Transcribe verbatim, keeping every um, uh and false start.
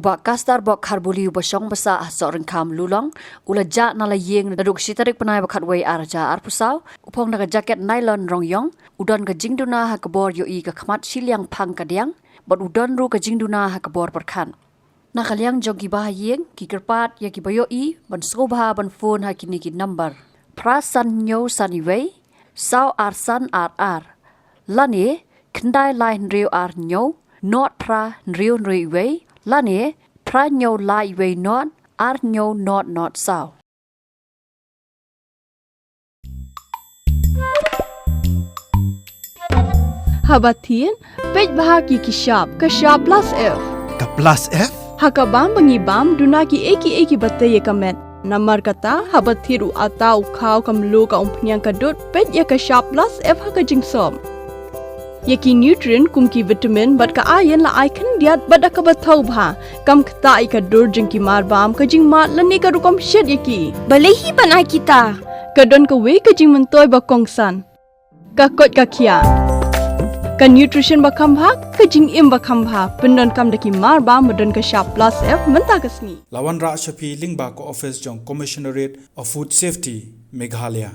Bah Kastar Bok Kharbuli uba shong basa ha Sohryngkham Lulong, u la jah na la ïing naduh ka shi tarik bnai ba khatwei ar hajar arphew saw, u phong da ka jaket nylon rong ïong, u don ka jingduna ha ka bor ïohi ka khmat shiliang phang kadiang, bad u don ruh ka jingduna ha ka bor pyrkhat. Na ka liang jong ki bahaïing, ki kyrpad ïa ki ba ïohi ban sngewbha ban phone ha kine ki number: phra san hynñiew san wei, saw ar san ar ar, lane khyndai lai hynriew ar hynñiew, nod phra hynriew hynriew wei, lane phra hynñiew lai wei nod ar hynñiew nod nod saw. Haba thied, peit bha ki ki shap, ka shap plus F. Ka plus F? Ha ka bam ba ngi bam, duna ki ei ki ei ki ba tei ïa ka met. Namar kata, haba thied u ata, u khaw, ka mluh, ka umphniang, ka dud, peit ïa ka shap plus F ha ka jingsop. Ïa ki nutrient kum ki vitamin bad ka iron la ai khyndiat bad da kaba thaw bha. Kam ktah ïa ka dur jong ki mar bam, ka jingmad lane ka rukom shet ïa ki. Balei hi ban ai kita? Ka don kawei ka jingmyntoi ba kongsan. Ka koit ka khiah. Ka nutrition ba kham bha, ka jingim ba kham bha. Pyndonkam da ki mar bam ba don ka shap plus F mynta ka sngi. La wanrah sha phi lyngba ka office jong Commissionerate of Food Safety, Meghalaya.